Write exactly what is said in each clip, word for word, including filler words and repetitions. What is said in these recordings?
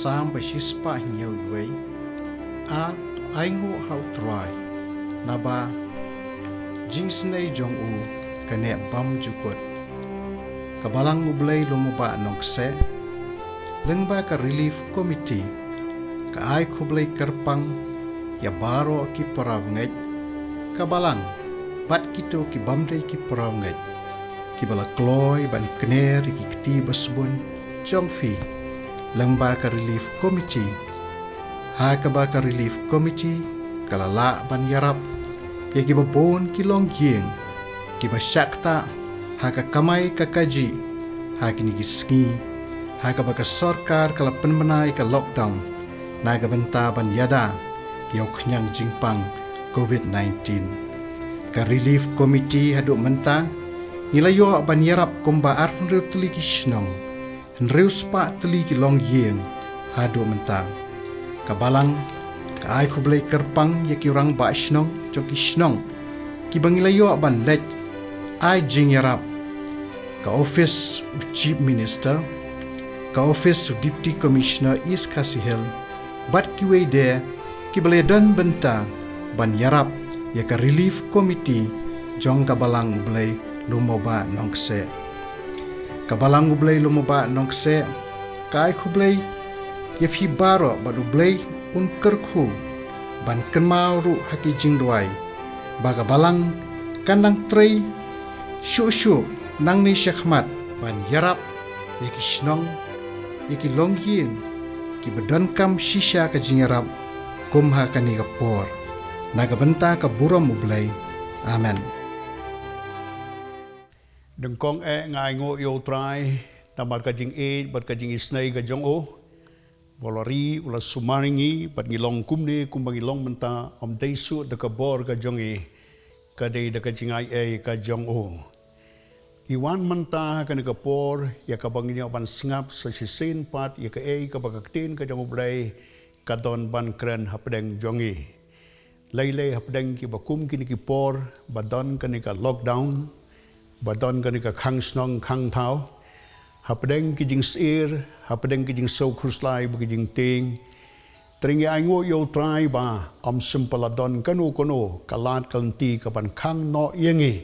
Salm ba shispah hynñiew wei. A, to ainguh ha U Trai, naba jingsnei jong u ka neh bymjukut. Ka Balang U Blei Lum Bah Nongkseh, lyngba ka Relief Committee, ka ai khublei kyrpang ïa baroh ki parabangeit, ka Balang, bad kito ki bym dei ki parabangeit, kiba la kloi ban kner ïa ki kti basbun jong phi, lyngba ka Relief Committee. Ha kaba ka Relief Committee ka la lah ban ïarap ïa kiba bun ki longïing, kiba shah ktah ha ka kamai ka kajih ha kine ki sngi, ha kaba ka sorkar ka la pynbna ïa ka lockdown na ka bynta ban ïada ïa u khñiang jingpang COVID nineteen. Ka Relief Committee haduh mynta ngi la ïoh ban ïarap kumba arphew tylli ki shnong, hynriew spah tylli ki longïing haduh mynta. Ka Balang ka ai khublei kyrpang ïa ki rangbah shnong jong ki shnong kiba ngi la ïoh ban leit ai jingïarap, ka ophis u Chief Minister, ka ophis u Deputy Commissioner East Khasi Hills, bad kiwei de kiba la ïadon bynta ban ïarap ïa ka Relief Committee jong ka Balang U Blei Lum Bah Nongkseh. Ka Balang U Blei Lum Bah Nongkseh ka ai khublei ïa phi baroh, bad U Blei un kyrkhu ban kynmaw ruh ha ki jingduwai ba ka Balang kan nang trei shuh shuh nangne shakhmat ban ïarap ïa ki shnong, ïa ki longïing kiba donkam shisha ka jingïarap kum ha kane ka por. Na ka bynta ka burom U Blei. Amen. Nyngkong eh nga ainguh ïa U Trai namar ka jingïeit bad ka jingisnei ka jong u. Ba u la ri, u la sumar ïa ngi bad ngi long kumne kumba ngi long mynta, ym dei shuh da ka bor ka jong ngi, ka dei da ka jingai ei ka jong u. Ngi wan mynta ha kane ka por ïa kaba ngin ïoh ban sngap sa shisien pat ïa kaei kaba ka ktien ka jong U Blei ka don ban kren hapdeng jong ngi. Lei lei hapdeng kiba kum kine ki por ba don kane ka lockdown, ba don kane ka khang shnong khang thaw, hapdeng ki jingsyier, hapdeng ki jingsngew khuslai bad ki jingtieng, te ngi ainguh ïa U Trai ba ym shym pat la don kano kano ka lad ka lynti ka ban khang noh ïa ngi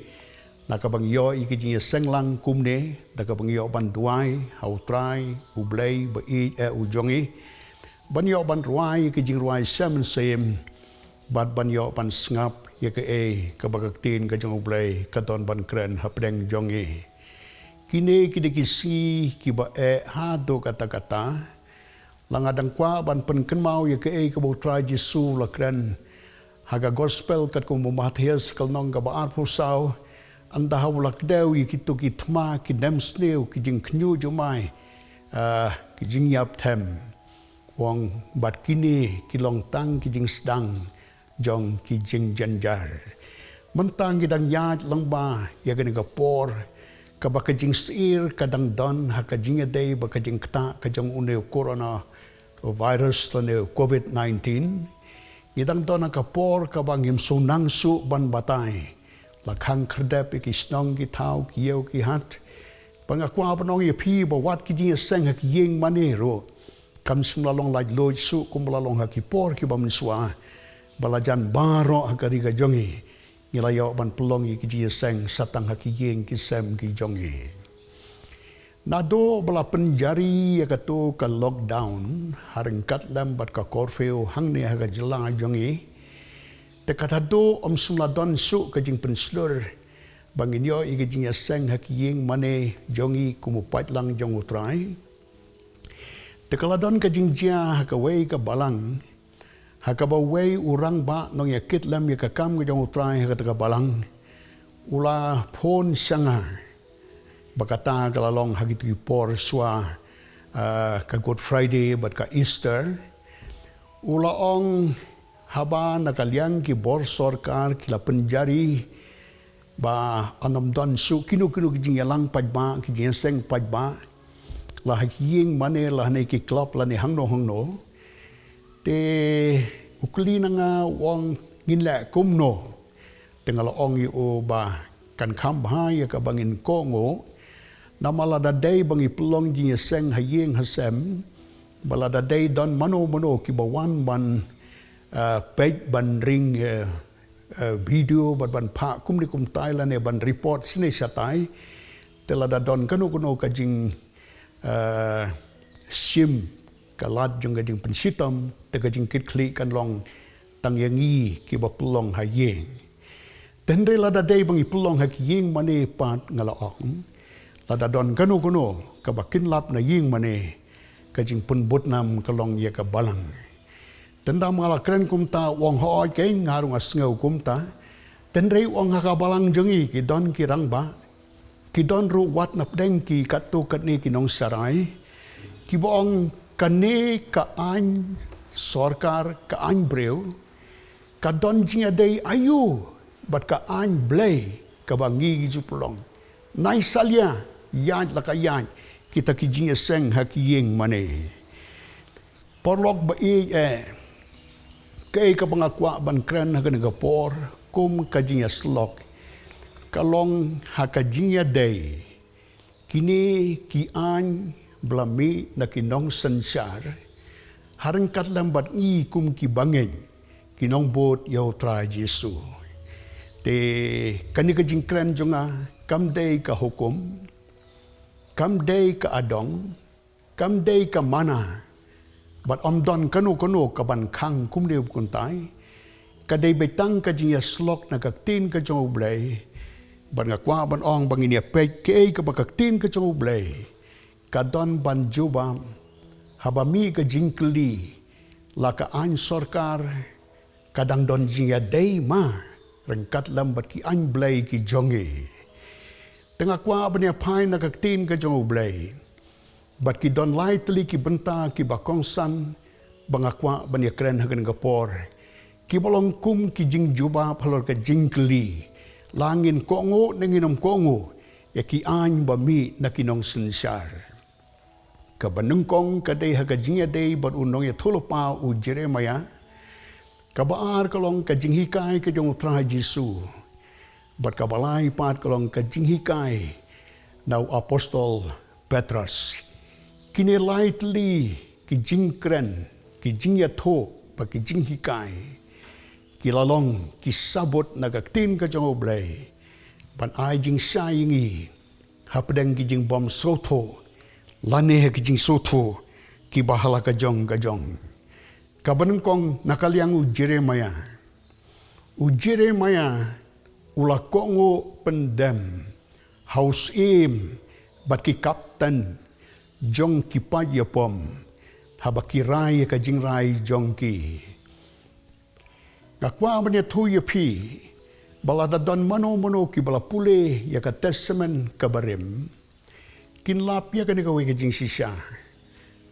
na kaba ngi ïoh ïa ki jingïaseng lang kumne, da kaba ngi ïoh ban duwai ha U Trai U Blei ba ïeit eh u jong ngi, ban ïoh ban rwai ïa ki jingrwai sem sem, bad ban ïoh ban sngap ïa kaei kaba ka ktien ka jong U Blei ka don ban kren hapdeng jong ngi. Kine ki dei ki sngi kiba eh haduh katta katta. La nga dang kwah ban pynkynmaw ïa kaei kaba U Trai Jisu u la kren ha ka Gospel katkum u Mathaios ka lynnong kaba arphew saw, ynda u la kdew ïa kito ki thma, ki nemsniew, ki jingkhynñiuh jumai, ah, ki jingïap them. U ong, bad kine ki long tang ki jingsdang jong ki jingjynjar. Mynta ngi dang ïaid lyngba ïa kane ka por kaba ka jingsyier ka dang don ha ka jingïadei bad ka jingktah ka jong une u corona virus lane u COVID nineteen. Ngi dang don ha ka por kaba ngim shu nang shuh ban batai. La khang khyrdep ïa ki shnong ki thaw, ki ïew ki hat. Ba nga kwah ban ong ïa phi ba wat ki jingïaseng ha ki ïing mane ruh kam shym la long laitluid shuh kumba la long ha ki por kiba mynshuwa. Ba la jan baroh ha ka ri ka jong ngi, ngi la ïoh ban pynlong ïa ki jingïaseng sa tang ha ki ïing ki sem ki jong ngi. Naduh ba la pynjari ïa kato ka lockdown ha ryngkat lem bad ka curfew hangne ha ka jylla jong ngi, te ka haduh ym shym la don shuh ka jingpynshlur ba ngin ïoh ïa ki jingïaseng ha ki ïing mane jong ngi kum u paidlang jong U Trai. Te ka la don ka jingjia ha kawei ka balang, ha kaba uwei u rangbah nongïakit lem ïa ka kam ka jong U Trai ha kata ka balang u la phone sha nga. Ba kata ka la long ha kito ki por shuwa, ah, ka Good Friday bad ka Easter. U la ong haba na ka liang ki bor sorkar ki la pynjari ba yn ym don shuh kino kino ki jingïalang paidbah, ki jingïaseng paidbah, la ha ki ïing mane, la ha ne ki club, la ne hangno hangno. Te u kylli na nga, u ong ngin leh kumno. Te nga la ong ïa u ba kan kham bha ïa kaba ngin kohnguh. Namar lada dei ba ngi pynlong jingïaseng ha ïing ha sem, Ba lada dei don mano mano kiba wan ban, eh, peit ban ring, eh, eh, video bad ban phah kumne kumtai lane ban report shane shatai. Te lada don kano kano ka jing, eh, shim ka lad jong ka jingpynshitom, te ka jingkitkhlieh kan long tang ïa ngi kiba pynlong ha ïing. Te hynrei lada dei ba ngi pynlong ha ki ïing mane pat nga la ong, lada don kano kano kaba kynlap na ïing mane, ka jingpynbud nam ka long ïa ka balang. Te ynda ma nga la kren kumta, u ong hooid, kein nga ruh nga sngew kumta. Te hynrei u ong ha ka balang jong ngi ki don ki rangbah, ki don ruh wat napdeng ki katto katne ki nongsharai, kiba ong kane ka aiñ sorkar, ka aiñ briew, ka don jingïadei aïu bad ka aiñ Blei kaba ngi ju pynlong? Nai salia, ïaid la ka ïaid kita ki jingïaseng ha ki ïing mane. Paralok ba ïeit eh, kaei kaba nga kwah ban kren ha kane ka por kum ka jingïasyllok ka long ha ka jingïadei kine ki aiñ ba la mih na ki nongsynshar, ha ryngkat lem bad ngi kum ki bangeit, ki nongbud ïa U Trai Jisu. Te kane ka jingkren jong nga kam dei ka hukum, kam dei ka adong, kam dei ka mana, bad ym don kano kano kaban khang kumne kumtai. Ka dei beit tang ka jingïasyllok na ka ktien ka jong U Blei. Bad nga kwah ban ong ba ngin ïa peit kaei kaba ka ktien ka jong U Blei ka don ban jubab haba mih ka jingkylli, la ka aiñ sorkar ka dang don jingïadei ma ryngkat lem bad ki aiñ Blei ki jong ngi? Te nga kwah ban ïa phai na ka ktien ka jong U Blei. Bad ki don lai tylli ki bynta kiba kongsan ba nga kwah ban ïa kren ha kane ka por, kiba long kum ki jingjubab halor ka jingkylli, la ngin kohnguh ne ngin ym kohnguh ïa ki aiñ ba mih na ki nongsynshar. Kaba nyngkong ka dei ha ka jingïadei bad u nongïathuhlypa u Jeremiah. Kaba ar ka long ka jinghikai ka jong U Trai Jisu. Bad kaba lai pat ka long ka jinghikai na u apostol Petros. Kine lai tylli ki jingkren, ki jingïathuh bad ki jinghikai, ki la long ki sabut na ka ktien ka jong U Blei ban ai jingshai ïa ngi hapdeng ki jingbymsngewthuh lane ha ki jingsngewthuh kiba ha la ka jong ka jong. Kaba nyngkong na ka liang u Jeremiah. U Jeremiah u la kohnguh pyndem ha u syiem bad ki kapten jong ki paid ïapom haba ki rai ïa ka jingrai jong ki. Nga kwah ban ïathuh ïa phi ba lada don mano mano kiba la pule ïa ka Testament kaba rim, kin lap ïa kane kawei ka jingshisha,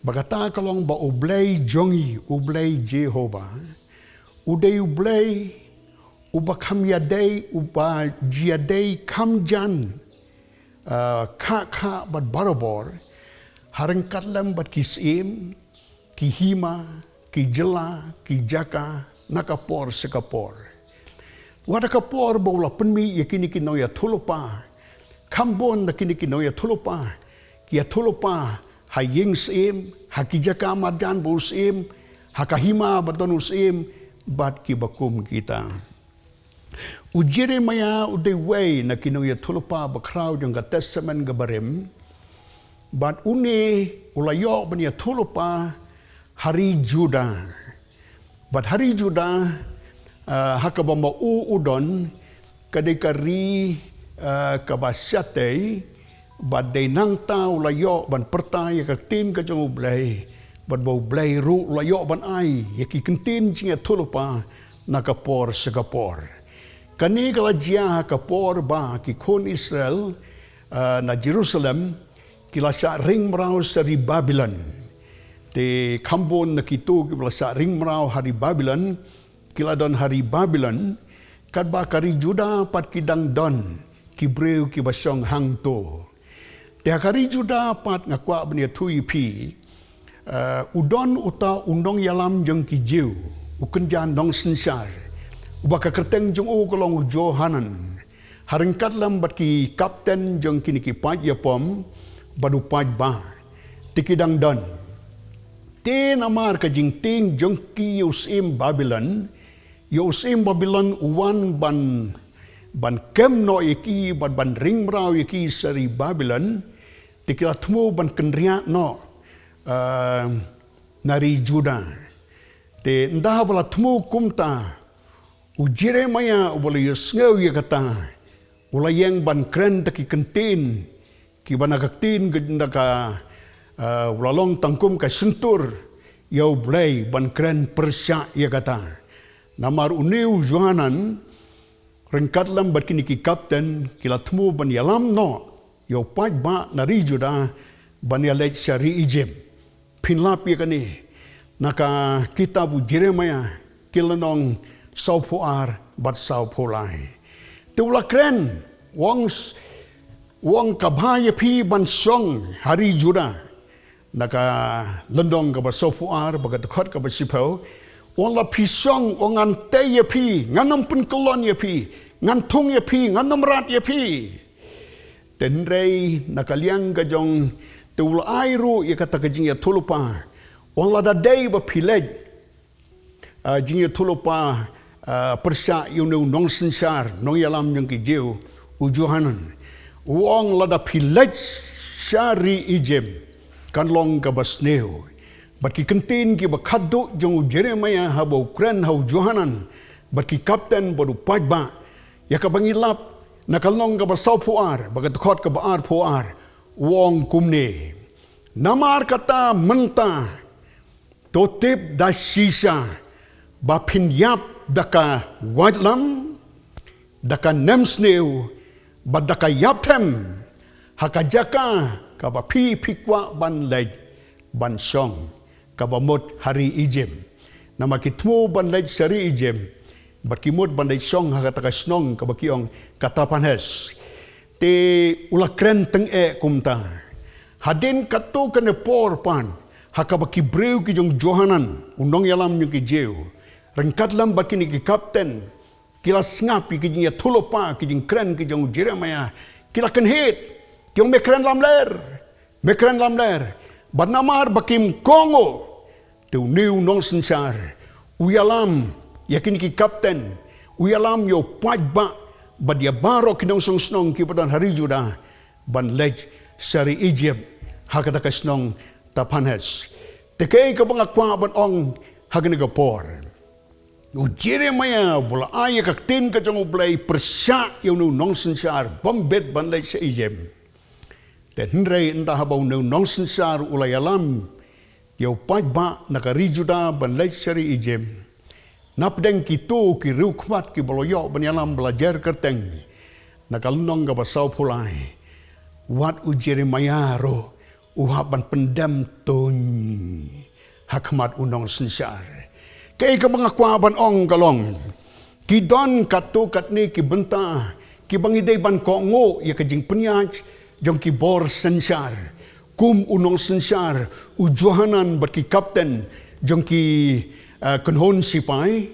ba kata ka long ba U Blei jong ngi, U Blei Jehobah, u dei U Blei uba kham ïadei, uba ju ïadei kham jan, ah, khah khah bad barabor ha ryngkat lem bad ki syiem, ki hima, ki jylla, ki jaka na ka por sha ka por. Wat ha ka por ba u la pynmih ïa kine ki nongïathuhlypa, kham bun na kine ki nongïathuhlypa ki ïathuhlypa ha ïing syiem, ha ki jaka madan ba u syiem, ha ka hima ba don u syiem, bad kiba kum kita. U Jeremiah u dei uwei na ki nongïathuhlypa bakhraw jong ka Testament kaba rim. Bad une u la ïoh ban ïathuhlypa ha ri Judah. Bad ha ri Judah, ah, ha kaba ma u u don, ka dei ka ri, ah, kaba shyrkhei, bad dei nangta u la ïoh ban pyrta ïa ka ktien ka jong U Blei, bad ba U Blei ruh u la ïoh ban ai ïa ki kyntien jingïathuhlypa na ka por sha ka por. Kane ka la jia ha ka por ba ki khun Israel, ah, na Jerusalem ki la shah ring mraw sha ri Babilon. Te kham bun na kito kiba la shah ring mraw ha ri Babilon ki la don ha ri Babilon, katba ka ri Judah pat ki dang don ki briew kiba shong hangto. Te ha ka ri Judah pat nga kwah ban ïathuh ïa phi, eh, u don uta u nongïalam jong ki Jiw, u kynja nongsynshar, uba ka kyrteng jong u ka long u Johanan, ha ryngkat lem bad ki kapten jong kine ki paid ïapom bad u paidbah. Te ki dang don. Te namar ka jingtieng jong ki ïa u syiem Babilon, ïa u syiem Babilon u wan ban, ban kem noh ïa ki, ban, ban ring mraw ïa ki sha ri Babilon, te ki la thmu ban kynriah noh, eh, na ri Juda. Te ynda ba la thmu kumta, u Jeremiah uba la ïohsngew ïa kata, u la ïeng ban kren da ki kyntien, kiba na ka ktien ka, na ka, eh, u la long tang kum ka shyntur ïa U Blei ban kren pyrshah ïa kata. Namar une u Johanan, ryngkat lem bad kine ki kapten, ki la thmu ban ïalam noh ïa u paidbah na ri Juda ban ïaleit sha ri Ijipt. Phin lap ïa kane na ka kitab u Jeremiah, ki lynnong sawphew ar bad sawphew lai. Te u la kren, u ong s-, u ong ka bha ïa phi ban shong ha ri Juda. Na ka lynnong kaba sawphew ar, bad ka dkhot kaba shiphew, u ong la phi shong, u ong ngan tei ïa phi, ngan ym pynkyllon ïa phi, ngan thung ïa phi, ngan ym rat ïa phi. Te hynrei na ka liang ka jong, te u la ai ruh ïa kata ka jingïathuhlypa. U ong lada dei ba phi leit, ah, jingïathuhlypa, ah, pyrshah ïa une u nongsynshar, nongïalam jong ki Jiw, u Johanan. U ong lada phi leit sha ri Ijipt, kan long kaba sniew. Bad ki kyntien kiba khatduh jong u Jeremiah haba u kren ha u Johanan, bad ki kapten bad u paidbah, ïa kaba ngi lap na ka lynnong kaba sawphew ar, bad ka dkhot kaba arphew ar, u ong kumne. Namar kata mynta, to tip da shisha, ba phin ïap da ka waitlam, da ka nemsniew, bad da ka ïapthem, ha ka jaka kaba phi phi kwah ban leit, ban shong, kaba mut ha ri Ijipt. Namar ki thmu ban leit sha ri Ijipt, bad ki mut ban leit shong ha kata ka shnong kaba ki ong ka Tahpanhes. Te u la kren tyngeh kumta. Hadien katto katne por pat, ha kaba ki briew ki jong u Johanan, u nongïalam jong ki Jiw, ryngkat lem bad kine ki kapten, ki la sngap ïa ki jingïathuhlypa, ki jingkren ki jong u Jeremiah, ki la kynhied, ki ong me kren lamler, me kren lamler. Bad namar ba kim kohnguh, te une u nongsynshar u ïalam ïa kine ki kapten, u ïalam ïa u paidbah, bad ïa baroh ki nongshong shnong kiba don ha ri Juda, ban leit sha ri Ijipt, ha kata ka shnong Tahpanhes. Te kaei kaba nga kwah ban ong ha kane ka por. U Jeremiah ba la ai ïa ka ktien ka jong U Blei pyrshah ïa une u nongsynshar bym bit ban leit sha Ijipt. Te hynrei ynda haba une u nongsynshar u la ïalam ïa u paidbah na ka ri Juda ban leit sha ri Ijipt, na pdeng kito ki riewkhmat kiba la ïoh ban ïalam ba la jer kyrteng, na ka lynnong kaba sawphew lai, wat u Jeremiah ruh u hap ban pyndem tuñ ha khmat u nongsynshar. Kaei kaba nga kwah ban ong ka long, ki don katto katne ki bynta kiba ngi dei ban kohnguh ïa ka jingpynïaid jong ki bor synshar, kum u nongsynshar u Johanan bad ki kapten jong ki, eh, kynhun sipai.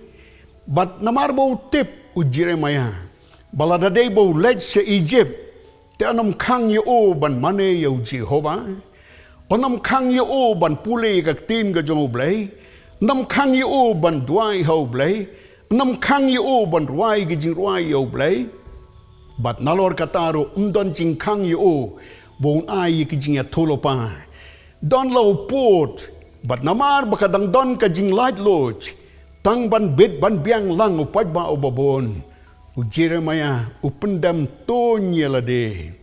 Bad namar ba u tip u Jeremiah ba lada dei ba u leit sha Ijipt, te yn ym khang ïa u ban mane ïa u Jehobah, yn ym khang ïa u ban pule ïa ka ktien ka jong U Blei, yn ym khang ïa u ban duwai ha U Blei, yn ym khang ïa u ban rwai ki jingrwai ïa U Blei. Bad nalor kata ruh ym don jingkhang ïa u ba un ai ïa ki jingïathuhlypa. Don la u pud, bad namar ba ka dang don ka jinglaitluid, tang ban bit ban biang lang u paidbah uba bun, u Jeremiah u pyndem tuñ ïa lade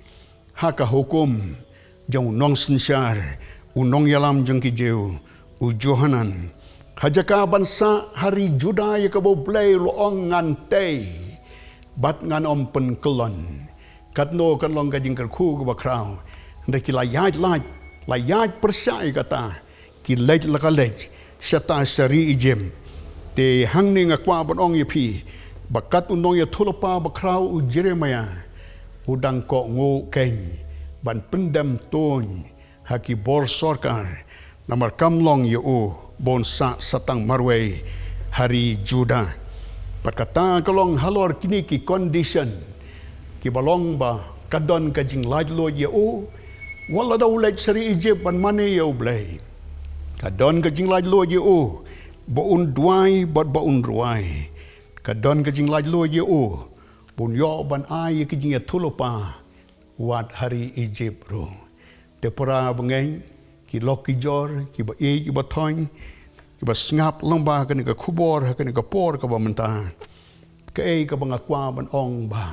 ha ka hukum jong u nongsynshar, u nongïalam jong ki Jiw, u Johanan. Ha jaka ban sah ha ri Juda ïa kaba U Blei u la ong ngan tei bad ngan ym pynkyllon. Katno kan long ka jingkyrkhu kaba khraw. Hynrei ki la ïaid lait, la ïaid pyrshah ïa kata, ki leit la ka leit shata sha ri Ijipt. Te hangne nga kwah ban ong ïa phi ba kat u nongïathuhlypa ba khraw u Jeremiah u dang kohnguh keiñ ban pyndem tuñ ha ki bor sorkar, namar kam long ïa u ba un sah satang marwei ha ri Juda. Bad kata ka long halor kine ki condition kiba long ba ka don ka jinglaitluid ïa u, wat lada u leit sha ri Ijipt ban mane ïa U Blei. Ka don ka jinglaitluid ïa u ba un duwai bad ba un rwai. Ka don ka jinglaitluid ïa u ba un ïoh ban ai ïa ka jingïathuhlypa wat ha ri Ijip ruh. Te para bangeit, ki lok ki jor, kiba ïeit kiba thoiñ, kiba sngap lyngba kane ka khubor ha kane ka por kaba mynta. Kaei kaba nga kwah ban ong ba,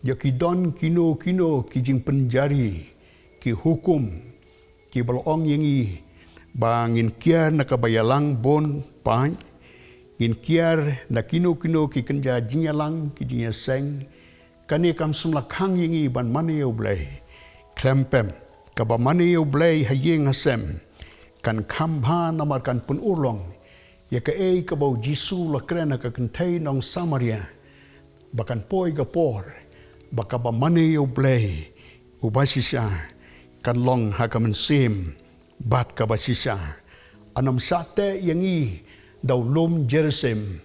ïa ki don kino kino ki jingpynjari, ki hukum, kiba la ong ïa ngi ba ngin kiar na kaba ïalang bun paid, ngin kiar na kino kino ki kynja jingïalang, ki jingïaseng. Kane kam shym la khang ïa ngi ban mane ïa U Blei. Khlem pep, kaba mane ïa U Blei ha ïing ha sem kan kham bha namar kan pynurlong ïa kaei kaba U Jisu u la kren ha ka kynthei nong Samaria, ba kan poi ka por ba kaba mane ïa U Blei uba shisha kan long ha ka mynsiem bad kaba shisha. Yn ym shah teh ïa ngi da u lum Jerusalem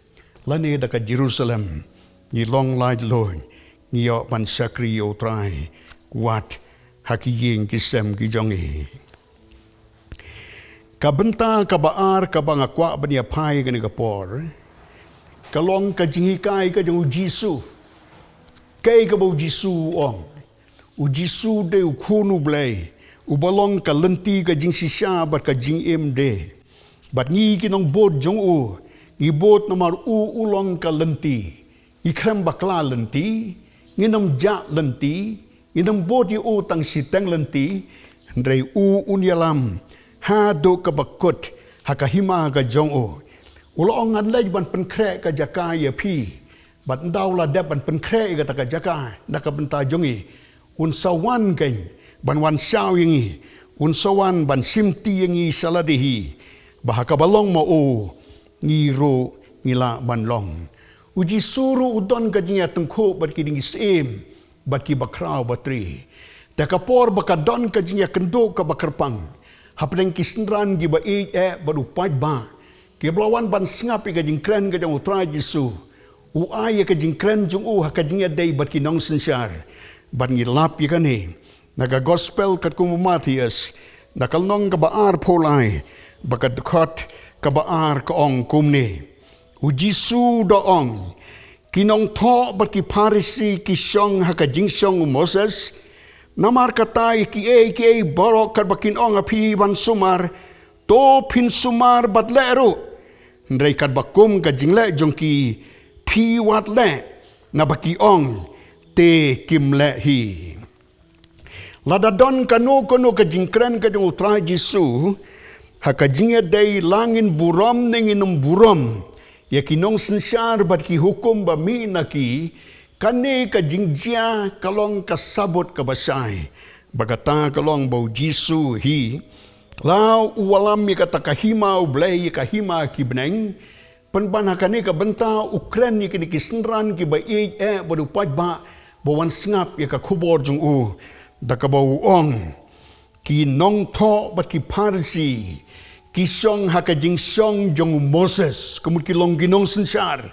lane da ka Jerusalem. Ngi long laitluid, ngi ïoh ban shakri ïa U Trai wat ha ki ïing ki sem ki jong ngi. Ka bynta kaba ar kaba nga kwah ban ïa phai kane ka por, ka long ka jinghikai ka jong U Jisu. Kaei kaba U Jisu u ong? U Jisu dei U Khun U Blei, uba long ka lynti ka jingshisha bad ka jingim de. Bad ngi ki nongbud jong u, ngi bud namar u u long ka lynti. Ngi khlem bakla lynti, ngin ym jah lynti, ngin ym bud ïa u tang shiteng lynti, hynrei u un ïalam haduh kaba kut ha ka hima ka jong u. U la ong, ngan leit ban pynkhreh ka jaka ïa phi. Bad ynda u la dep ban pynkhreh ïa kata ka jaka na ka bynta jong ngi, un sa wan kein ban wan shaw ïa ngi, un sa wan ban shimti ïa ngi sha lade hi, ba ha kaba long ma u, ngi ruh ngi lah ban long. U Jisu ruh u don ka jingïatyngkhuh bad ki dieng ki syiem bad ki bakhraw batri. Te ka por ba ka don ka jingïakynduh kaba kyrpang hapdeng ki synran kiba ïeit eh bad u paidbah, kiba la wan ban sngap ïa ka jingkren ka jong U Trai Jisu, u ai ïa ka jingkren jong u ha ka jingïadei bad ki nongsynshar. Bad ngi lap ïa kane na ka Gospel katkum u Mathaios, na ka lynnong kaba arphew lai, bad ka dkhot kaba ar ka ong kumne. U Jisu u da ong, ki nongthoh bad ki Pharisi ki shong ha ka jingshong u Moses, namar kata ïa kiei kiei baroh katba kin ong ha phi ban sumar, to phin sumar bad leh ruh. Hynrei katba kum ka jingleh jong ki, phi wat leh, naba ki ong, te kim leh hi. Lada don kano kano ka jingkren ka jong U Trai Jisu ha ka jingïadei, la ngin burom ne ngin ym burom ïa ki nongsynshar bad ki hukum ba mih na ki, kane ka jingjia ka long ka sabut kaba shai. Ba kata ka long ba U Jisu hi, la u wallam ïa kata ka hima U Blei, ïa ka hima ki bneng. Pynban ha kane ka bynta u kren ïa kine ki synran kiba ïeit eh bad u paidbah ba wan sngap ïa ka khubor jong u, da kaba u ong, ki nongthoh bad ki Pharisi ki shong ha ka jingshong jong u Moses, ka mut ki long ki nongsynshar,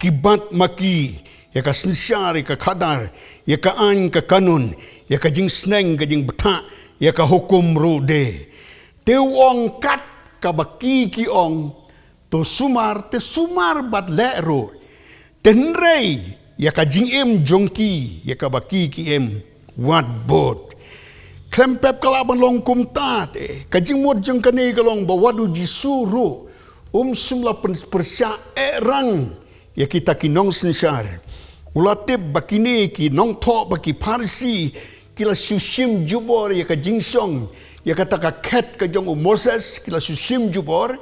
ki bat ma ki ïa ka synshar, ïa ka khadar, ïa ka aiñ ka kanun, ïa ka jingsneng ka jingbthah, ïa ka hukum ruh de. Te u ong, kat kaba ki ki ong, to sumar, te sumar bad leh ruh. Te hynrei ïa ka jingim jong ki, ïa kaba ki ki im, wat bud. Khlem pep ka lah ban long kumta te. Ka jingmut jong kane ka long ba wat U Jisu ruh um shym la pyn-, pyrshah eh rang ïa kita ki nongsynshar. U la tip ba kine ki nongthoh bad ki Pharisi ki la shu shim jubor ïa ka jingshong, ïa kata ka khet ka jong u Moses, ki la shu shim jubor,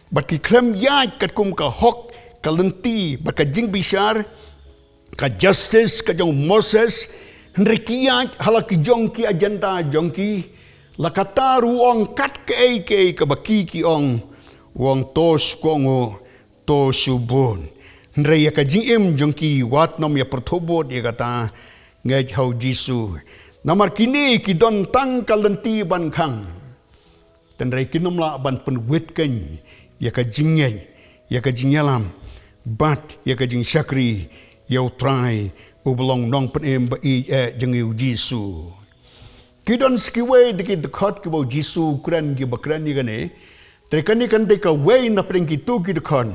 bad ki khlem ïaid katkum ka hok, ka lynti, bad ka jingbishar, ka justice ka jong u Moses, hynrei ki ïaid ha la ki jong ki agenda jong ki. La kata ruh u ong, kat kaei kaei kaba ki ki ong, u ong, to shu kohnguh, to shu bud. Hynrei ïa ka jingim jong ki wat nym ïa pyrthuh bud ïa kata, ngeit ha U Jisu. Namar kine ki don tang ka lynti ban khang. Hynrei kin nym lah ban pynwit kein ïa ka jingngeit, ïa ka jingïalam, bad ïa ka jingshakri ïa U Trai uba long Nongpynim ba ïeit eh jong ngi U Jisu. Ki don sa kiwei de ki dkhot kiba U Jisu u kren, kiba kren ïa kane. Te kane kan dei kawei na pdeng kito ki dkhot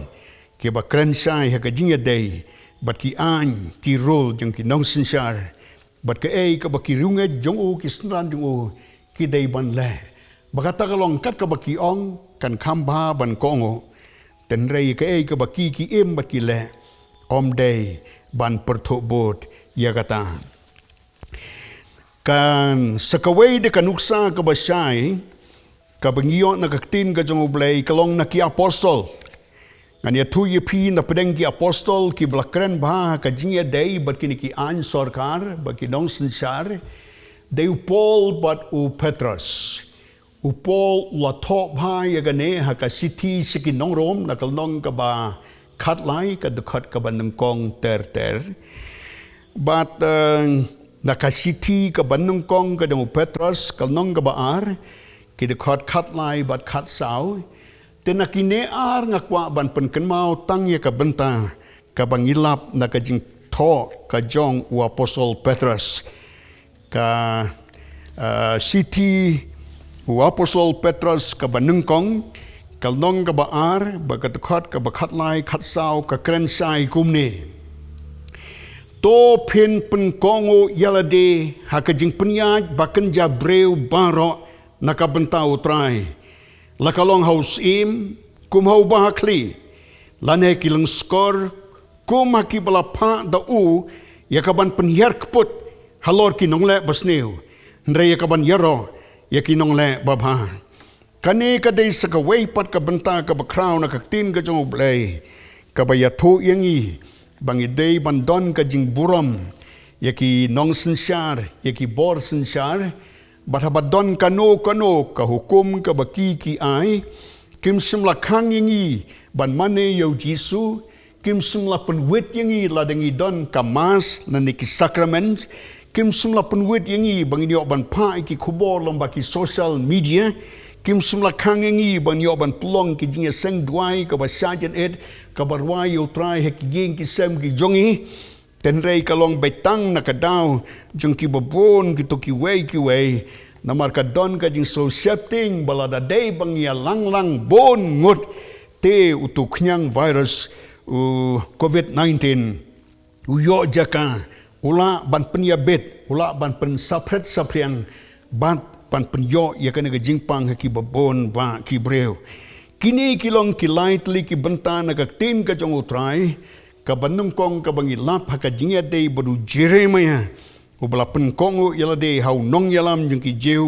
kiba kren shai ha ka jingïadei bad ki aiñ, ki rule jong ki nongsynshar, bad kaei kaba ki riewngeit jong u, ki synran jong u ki dei ban leh. Ba kata ka long kat kaba ki ong kan kham bha ban kohnguh. Hynrei kaei kaba ki, ki im bad ki leh, ym dei ban pyrthuh bud ïa kata. Kan sa kawei de ka nuksa kaba shai kaba ngi ïoh na ka ktien ka jong U Blei ka long na ki apostol. Ngan ïathuh ïa phi na pdeng ki apostol kiba la kren bha ha ka jingïadei bad kine ki aiñ sorkar bad ki nongsynshar. Dei u Paul bad u Petros. U Paul u la thoh bha ïa kane ha ka shithi sha ki nong Rom na ka lynnong kaba khatlai, ka dkhot kaba nyngkong ter ter. Bad, eh, na ka shithi kaba nyngkong ka jong u Petros, ka lynnong kaba ar, ki dkhot khatlai bad khatsaw. Te na kine ar nga kwah ban pynkynmaw tang ïa ka bynta kaba ngi lap na ka jingthoh ka jong u apostol Petros. Ka, ah, shithi u apostol Petros kaba nyngkong, ka lynnong kaba ar, bad ka dkhot kaba khatlai, khatsaw, ka kren shai kumne: To phin pynkohnguh ïa lade ha ka jingpynïaid ba kynja briew baroh na ka bynta U Trai, la ka long ha u syiem, kum ha uba ha khlieh, lane ki lyngskor, kum ha kiba la phah da u ïa ka ban pynhiar kput halor ki nongleh basniew, hynrei ïa ka ban ïaroh ïa ki nongleh babha. Kane ka dei sa kawei pat ka bynta kaba khraw na ka ktien ka jong U Blei, kaba ïathuh ïa ngi ba ngi dei ban don ka jingburom ïa ki nongsynshar, ïa ki bor synshar, bad haba don kano kano ka hukum kaba ki, ki ai, kim shym la khang ïa ngi ban mane ïa U Jisu, kim shym la pynwit ïa ngi lada ngi don ka Mass lane ki sakramen, kim shym la pynwit ïa ngi ba ngin ïoh ban phah ïa ki khubor lyngba ki social media, kim shym la khang ïa ngi ba ngin ïoh ban pynlong ki jingïaseng duwai kaba shah jan-et, kaba rwai ïa U Trai ha ki ïing ki sem ki jong ngi. Hynrei ka long beit tang na ka daw jong kiba bun kito kiwei kiwei, namar ka don ka jingsngewsih sheptieng ba lada dei ba ngi ïalang lang bun ngut, te uto u khñiang virus, u covid nineteen, u ïoh jaka, u lah ban pynïabit, u lah ban pynsaphriang, bad ban pynïoh ïa kane ka jingpang ha kiba bun bah ki briew. Kine ki long ki lai tylli ki bynta na ka ktien ka jong U Trai, kaba nyngkong kaba ngi lap ha ka jingïadei bad u Jeremiah, uba la pynkohnguh ïa lade ha u nongïalam jong ki Jiw,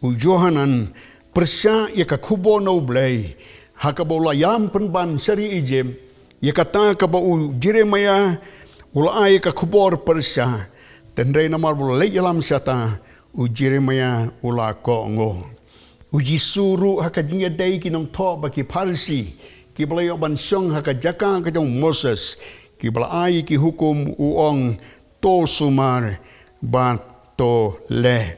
u Johanan, pyrshah ïa ka khubor na U Blei ha kaba u la ïam pynban sha ri Ijip, ïa kata kaba u Jeremiah u la ai ïa ka khubor pyrshah. Hynrei namar ba u la leit ïalam shata, u Jeremiah u la kohnguh. U Jisu ruh ha ka jingïadei ki nongthoh bad ki Pharisi, kiba la ïoh ban shong ha ka jaka ka jong u Moses, kiba la ai ki hukum, u ong, to sumar bad to leh.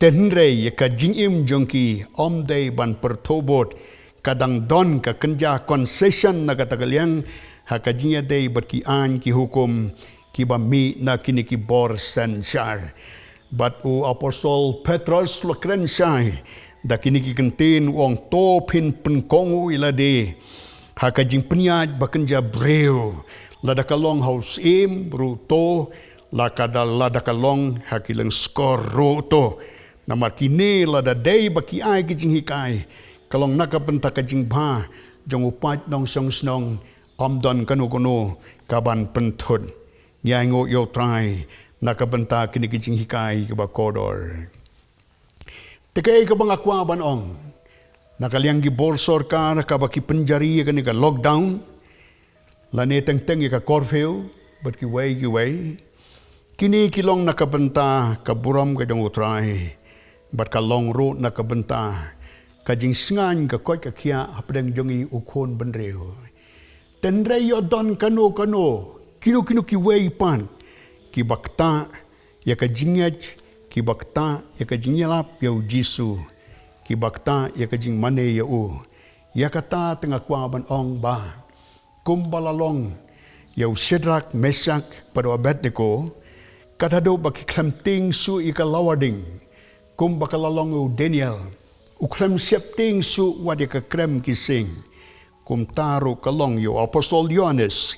Hynrei ïa ka jingim jong ki ym dei ban pyrthuh bud, ka dang don ka kynja concession na kata ka liang ha ka jingïadei bad ki aiñ ki hukum kiba mih na kine ki bor synshar. Bad u apostol Petros u la kren shai da kine ki kyntien, u ong, to phin pynkohnguh ïa lade ha ka jingpynïaid ba kynja briew, lada ka long ha u syiem ruh to, lada ka da, lada ka long ha ki lyngskor ruh to. Namar kine lada dei ba ki ai ki jinghikai, ka long na ka bynta ka jingbha jong u paid nongshong shnong, ym don kano kano ka ban pynthut. Ngi ainguh ïa U Trai na ka bynta kine ki jinghikai kiba kordor. Te kaei kaba nga kwah ban ong, na ka liang ki bor sorkar kaba ki pynjari ïa kane ka lockdown, lane teng teng ïa ka curfew bad kiwei kiwei, kine ki long na ka bynta ka burom ka jong U Trai, bad ka long ruh na ka bynta ka jingsngaiñ ka koit ka khiah hapdeng jong ngi u khun bynriew. Hynrei ïoh don kano kano, kino kino kiwei pat, kiba ktah ïa ka jingngeit, kiba ktah ïa ka jingïalap ïa U Jisu, kiba ktah ïa ka jingmane ïa u. Ïa kata te nga kwah ban ong ba kumba la long ïa u Shadrak, Meshak bad u Abednego, kat haduh ba ki khlem tieng shuh ïa ka lawarding, kumba ka la long ïa u Daniel, U khlem sheptieng shuh wat ïa ka krem ki sing. Kumta ruh ka long ïa u apostol Ïohannes,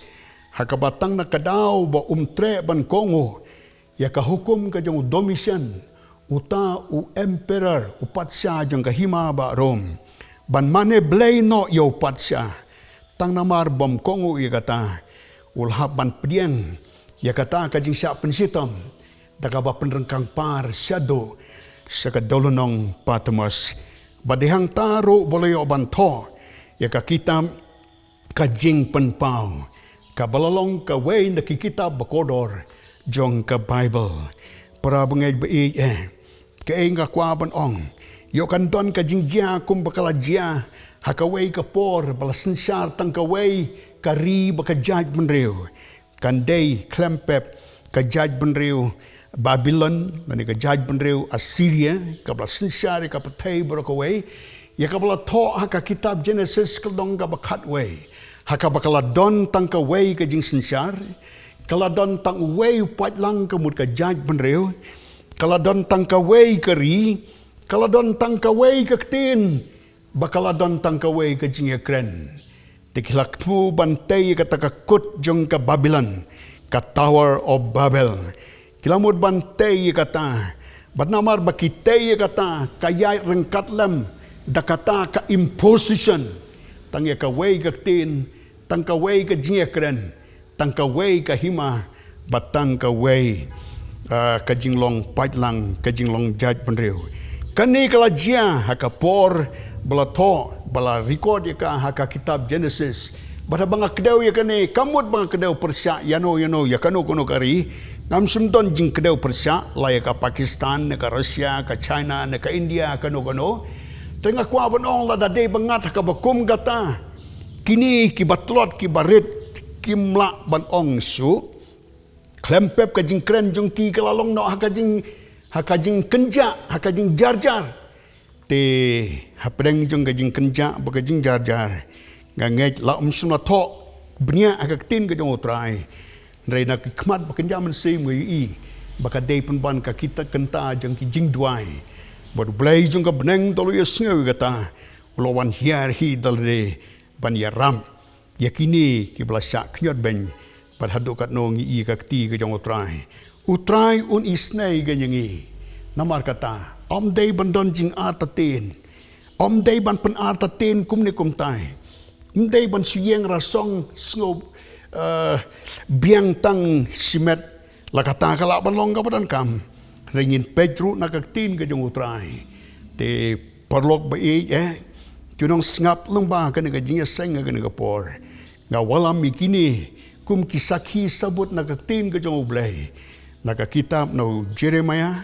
ha kaba tang na ka daw ba um treh ban kohnguh ïa ka hukum ka jong u Domitian, uta u emperor, u patsha jong ka hima ba Rom, ban mane blei noh ïa u patsha. Tang namar bym kohnguh ïa kata, u la hap ban pdiang ïa kata ka jingshah pynshitom da kaba pynryngkang par shaduh sha ka dewlynnong Patmos. Bad dei hangta ruh ba u la ïoh ban thoh ïa ka kitab ka Jingpynpaw, kaba la long kawei na ki kitab bakordor jong ka Baibl. Para bangeit ba ïeit eh, kaei nga kwah ban ong, ïoh kan don ka jingjia kumba ka la jia ha kawei ka por ba la synshar tang kawei ka ri bad ka jaitbynriew. Kan dei khlem pep ka jaitbynriew Babilon lane ka jaitbynriew Assyria, kaba la synshar ïa ka pyrthei baroh kawei, ïa kaba la thoh ha ka kitab Genesis ka lynnong kaba khatwei, ha kaba ka la don tang kawei ka jingsynshar, ka la don tang uwei u paidlang ka mut ka jaitbynriew, ka la don tang kawei ka ri, ka la don tang kawei ka ktien, bad ka la don tang kawei ka jingïakren. Te ki la kyntu ban tei ïa kata ka kut jong ka Babilon, ka Tower of Babel. Ki la mut ban tei ïa kata. Bad namar ba ki tei ïa kata, ka ïaid ryngkat lem da kata ka imposition. Tang ïa kawei ka ktien, tang kawei ka jingïakren, tang kawei ka hima, bad tang kawei, ah, ka jinglong paidlang, ka jinglong jaitbynriew. Kane ka la jia ha ka por ba la thoh, ba la record ïa ka ha ka kitab Genesis. Bad haba nga kdew ïa kane, ka mut ba nga kdew pyrshah ïano ïano ïa kano kano ka ri. Ngam shym don jingkdew pyrshah la ïa ka Pakistan, ne ka Russia, ka China, ne ka India, kano kano. Te nga kwah ban ong, lada dei ba ngat ha kaba kum kata, kine kiba tlot kiba rit kim lah ban ong shuh. Khlem pep ka jingkren jong ki ka la long noh ha ka jing, ha ka jingkynjah, ha ka jingjarjar. Te hapdeng jong ka jingkynjah bad ka jingjarjar, nga ngeit la ym shym la thoh bniah ha ka ktien ka jong U Trai. Hynrei na ki khmat ba kynjah mynsiem nga ïohi ba ka dei pynban ka kitab kynta jong ki jingduwai. Bad U Blei jong ka bneng u la ïohsngew ïa kata, u la wan hiar hi da lade ban ïarap ïa kine kiba la shah khñiot beiñ. Bad haduh katno ngi ïohi ka kti ka jong U Trai. U Trai un isynei ka jong ngi. Namar kata, ym dei ban don jingartatien. Ym dei ban pynartatien kumne kumtai. Ym dei ban shu ïeng rasong sngew, eh, biang tang shimet. La kata ka lah ban long kaba donkam. Hynrei ngin peit ruh na ka ktien ka jong U Trai. Te paralok ba ïeit eh, ki nongsngap lyngba kane ka jingïaseng ha kane ka por, nga wallam ïa kine kum ki sakhi sabut na ka ktien ka jong U Blei, na ka kitab na u Jeremiah,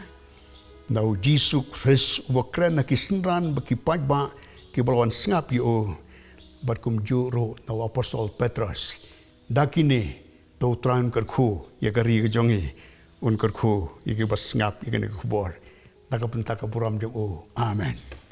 na U Jisu Khrist uba kren ha ki synran bad ki paidbah kiba la wan sngap ïa u, bad kumjuh ruh na u apostol Petros. Da kine, to U Trai un kyrkhu ïa ka ri ka jong ngi, un kyrkhu ïa kiba sngap ïa kane ka khubor. Na ka bynta ka burom jong u. Amen.